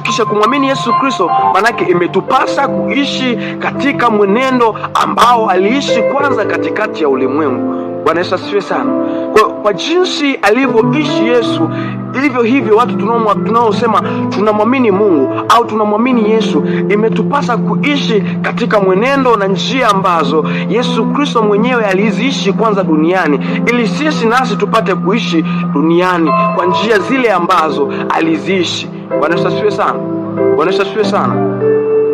Tukisha kumwamini Yesu Kristo, manake imetupasa kuishi katika mwenendo ambao aliishi kwanza katikati ya ulimwengu. Bwana Yesu asifiwe sana. Kwa jinsi alivyoishi Yesu, hivyo hivyo watu tunaosema tunamwamini Mungu au tunamwamini Yesu, imetupasa kuishi katika mwenendo na njia ambazo Yesu Kristo mwenyewe aliziishi kwanza duniani, ili sisi nasi tupate kuishi duniani kwa njia zile ambazo aliziishi. Bwana Yesu asifiwe sana. Bwana Yesu asifiwe sana.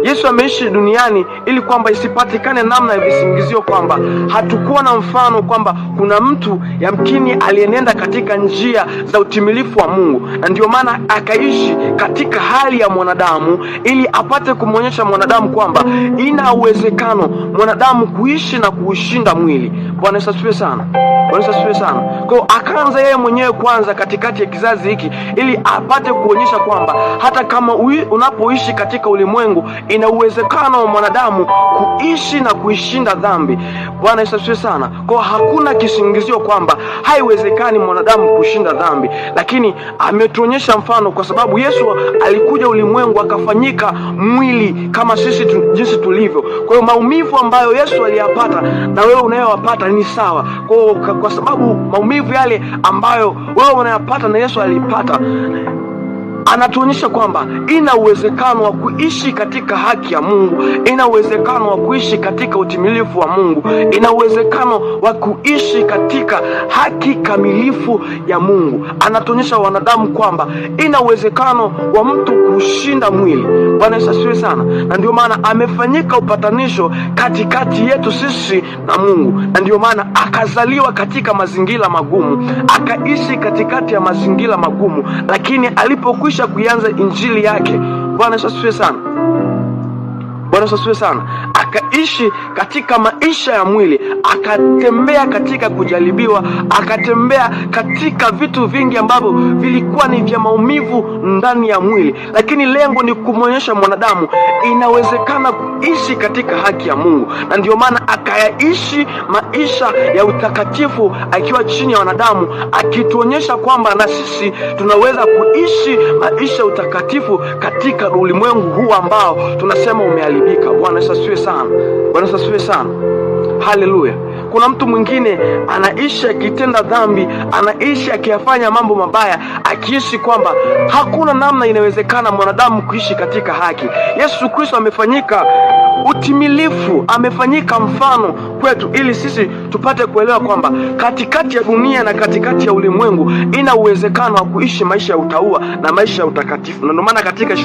Yesu ameishi duniani ili kwamba isipatikane namna ya visingizio kwamba hatukuwa na mfano kwamba kuna mtu yamkini aliyenenda katika njia za utimilifu wa Mungu, na ndio maana akaishi katika hali ya mwanadamu ili apate kumwonyesha mwanadamu kwamba ina uwezekano mwanadamu kuishi na kuushinda mwili. Bwana Yesu asifiwe sana. Bwana Yesu asifiwe sana. Kwa hiyo akaanza yeye mwenyewe kwanza katikati ya kizazi hiki ili apate kuonyesha kwamba hata kama unapoishi katika ulimwengu ina uwezekano wa mwanadamu kuishi na kuishinda dhambi. Bwana Yesu asifiwe sana. Kwa hiyo hakuna kisingizio kwamba haiwezekani mwanadamu kushinda dhambi, lakini ametuonyesha mfano, kwa sababu Yesu alikuja ulimwengu akafanyika mwili kama sisi jinsi tulivyo. Kwa hiyo maumivu ambayo Yesu aliyapata na wewe unayoyapata ni sawa. Kwa sababu maumivu yale ambayo wewe unayapata na Yesu alipata, anatuonyesha kwamba ina uwezekano wa kuishi katika haki ya Mungu, ina uwezekano wa kuishi katika utimilifu wa Mungu, ina uwezekano wa kuishi katika haki kamilifu ya Mungu. Anatuonyesha wanadamu kwamba ina uwezekano wa mtu kushinda mwili. Bwana Yesu asifiwe sana. Na ndio maana amefanyika upatanisho katikati yetu sisi na Mungu, na ndio maana akazaliwa katika mazingira magumu, akaishi katikati ya mazingira magumu, lakini alipokwisha kuianza injili yake, Bwana Yesu asifiwe sana. Bwana Yesu asifiwe sana. Akaishi katika maisha ya mwili, akatembea katika kujaribiwa, akatembea katika vitu vingi ambavyo vilikuwa ni vya maumivu ndani ya mwili, lakini lengo ni kumwonyesha mwanadamu inawezekana kuishi katika haki ya Mungu, na ndio maana akayaishi maisha ya utakatifu akiwa chini ya wanadamu, akituonyesha kwamba na sisi tunaweza kuishi maisha ya utakatifu katika ulimwengu huu ambao tunasema umeharibika. Bwana Yesu asifiwe sana. Bwana Yesu asifiwe sana. Haleluya. Kuna mtu mwingine anaishi akitenda dhambi, anaishi akiyafanya mambo mabaya, akiishi kwamba hakuna namna inawezekana mwanadamu kuishi katika haki. Yesu Kristo amefanyika utimilifu, amefanyika mfano kwetu, ili sisi tupate kuelewa kwamba katikati ya dunia na katikati ya ulimwengu ina uwezekano wa kuishi maisha ya utauwa na maisha ya utakatifu, na ndio maana katika